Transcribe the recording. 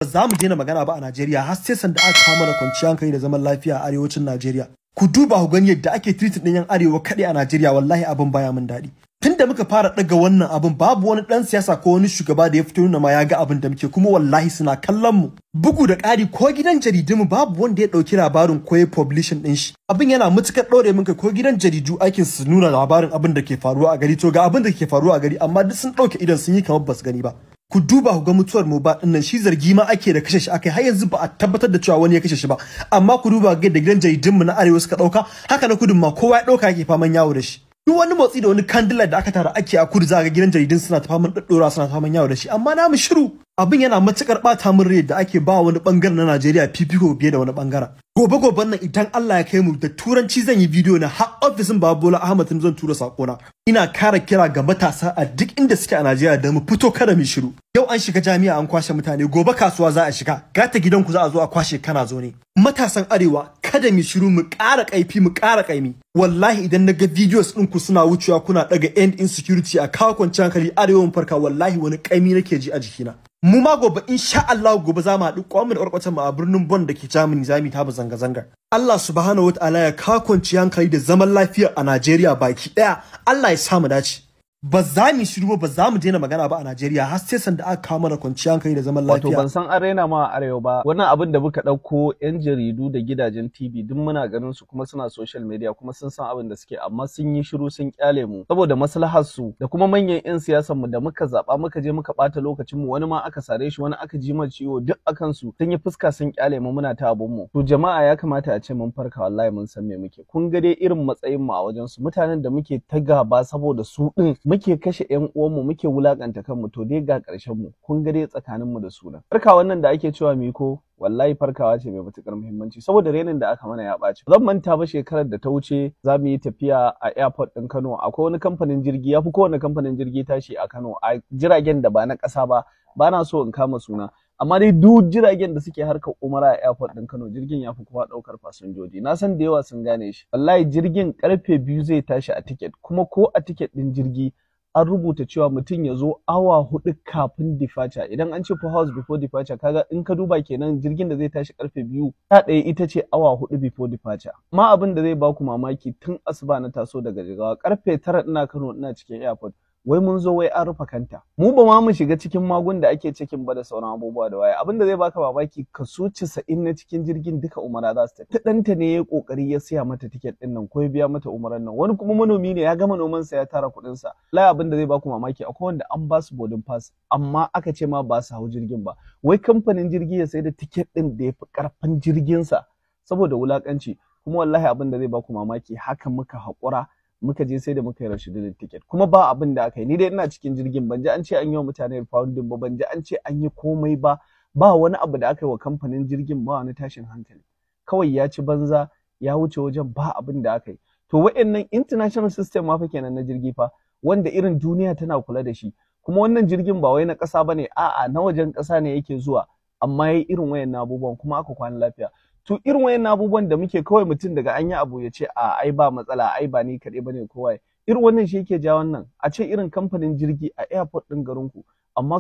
Ba za mu daina magana ba a Najeriya har sai sanda aka kawo mana kwanciyar hankali da zaman lafiya a arewacin Najeriya. Ku duba ku gani yadda ake treating ɗin 'yan arewa kaɗai a Najeriya, wallahi abin baya min daɗi. Tun da muka fara ɗaga wannan abin, babu wani ɗan siyasa ko wani shugaba da ya fito nuna ma ya ga abin da muke, kuma wallahi suna kallon mu. Bugu da ƙari, ko gidan jaridunmu babu wanda ya ɗauki labarin ko ya publishing ɗin shi. Abin yana matuƙar ɗore min kai. Ko gidan jaridu aikin su nuna labarin abin da ke faruwa a gari, to ga abin da ke faruwa a gari, amma duk sun ɗauke idon, sun yi kamar basu gani ba. Ku duba ku ga mutuwar Mohbad ɗin nan, shi zargi ma ake da kashe shi akai, har yanzu ba a tabbatar da cewa wani ya kashe shi ba, amma ku duba ga da gidan jaridunmu na arewa suka ɗauka, haka na kudun ma kowa ya ɗauka yake faman yawo da shi. Duk wani motsi da wani kandila da aka tara ake a kudu, za ga gidan jaridun suna ta faman daddora, suna ta faman yawo da shi, amma namu shiru. Abin yana matukar bata min rai da ake ba wani bangaren na Najeriya fifiko fiye da wani bangaren. Gobe goben nan, idan Allah ya kai mu, da turanci zan yi bidiyo na har ofisin Baba Bola Ahmad Tinubu zan tura sako na. Ina kara kira ga matasa a duk inda suke a Najeriya da mu fito, kada mu shiru. Yau an shiga jami'a an kwashe mutane, gobe kasuwa za a shiga, gata gidanku za a zo a kwashe kana zo ne. Matasan arewa, kada mu shiru, mu ƙara ƙaifi, mu ƙara ƙaimi. Wallahi idan na ga videos ɗinku suna wucewa kuna ɗaga "End insecurity, a kawo kwanciyar hankali, arewa mu farka", wallahi wani ƙaimi nake ji a jikina. Mu ma gobe, insha Allah, gobe za mu haɗu kwamu da ƙwarƙwatan mu a birnin Bonn da ke Germany, za mu ta zanga-zangar. Allah Subhanahu wataala ya kawo kwanciyar hankali da zaman lafiya a Najeriya baki ɗaya. Allah ya sa mu dace. Ba za mu shiru ba, ba za mu daina magana ba a Najeriya har sai sanda aka kawo mana kwanciyar hankali da zaman Wato lafiya. ban san an raina ma a arewa ba. Wannan abin da muka ɗauko, 'yan jaridu da gidajen TV duk muna ganin su, kuma suna social media, kuma sun san abin da suke, amma sun yi shiru sun kyale mu saboda maslahar su da kuma manyan 'yan siyasan mu da muka zaba, muka je muka ɓata lokacin mu, wani ma aka sare shi, wani aka ji ma ciwo, duk akan su. Sun yi fuska sun kyale mu muna ta abun mu. To jama'a, ya kamata a ce mun farka, wallahi mun san me muke. Kun ga dai irin matsayin mu a wajen su, mutanen da muke ta gaba saboda su din, muke kashe ƴan uwanmu, muke wulakanta kanmu, to dai ga ƙarshen mu. Kun ga dai tsakanin mu da su nan. Farka wannan da ake cewa miko, wallahi farkawa ce mai matukar muhimmanci, saboda renin da aka mana ya ɓaci. Zan manta ba, shekarar da ta wuce za mu yi tafiya a airport ɗin Kano. Akwai wani kamfanin jirgi, ya fi kowane kamfanin jirgi tashi a Kano a jiragen da ba na ƙasa ba, ba na so in kama suna, amma dai duk jiragen da suke harkar umara a airport ɗin Kano, jirgin ya fi kowa ɗaukar fasinjoji. Na san da yawa sun gane shi. Wallahi jirgin karfe 2 zai tashi a ticket, kuma ko a ticket ɗin jirgi an rubuta cewa mutum ya zo awa 4 kafin departure. Idan an ce 4 hours before departure, kaga in ka duba kenan jirgin da zai tashi karfe 2, 11 ita ce awa 4 before departure. Amma abin da zai baku mamaki, tun asuba na taso daga Jigawa, karfe 9 ina Kano, ina cikin airport. Wai mun zo, wai an rufe kanta. Mu ba ma mu shiga cikin magun da ake cikin ba da sauran abubuwa da waye. Abin da zai baka mamaki, kaso 90 na cikin jirgin duka umara za su tafi. Ta ɗanta ne ya kokari ya siya mata ticket ɗin nan ko ya biya mata umaran nan. Wani kuma manomi ne, ya gama noman sa, ya tara kuɗin sa. Wallahi abin da zai baku mamaki, akwai wanda an ba su boarding pass, amma aka ce ma ba su hau jirgin ba. Wai kamfanin jirgi ya sai da ticket ɗin da ya fi ƙarfin jirgin sa saboda wulakanci. Kuma wallahi abin da zai baku mamaki, haka muka haƙura muka je sai da muka yi rashin ticket, kuma ba abin da aka yi. Ni dai ina cikin jirgin, ban ji an ce an yi wa mutane refunding ba, ban ji an ce an yi komai ba. Ba wani abu da aka yi wa kamfanin jirgin, ba wani tashin hankali. Kawai ya ci banza ya wuce wajen, ba abin da aka yi. To wa'annan international system ma fa kenan na jirgi fa, wanda irin duniya tana kula da shi. Kuma wannan jirgin ba wai na ƙasa bane, a'a, na wajen ƙasa ne yake zuwa, amma yayi irin wayannan abubuwan kuma aka kwana lafiya. To irin wayannan abubuwan da muke, kawai mutum daga an yi abu ya ce, "A ai ba matsala, ai ba ni kaɗai bane, kowa." Irin wannan shi yake ja wannan. A ce irin kamfanin jirgi a airport ɗin garinku amma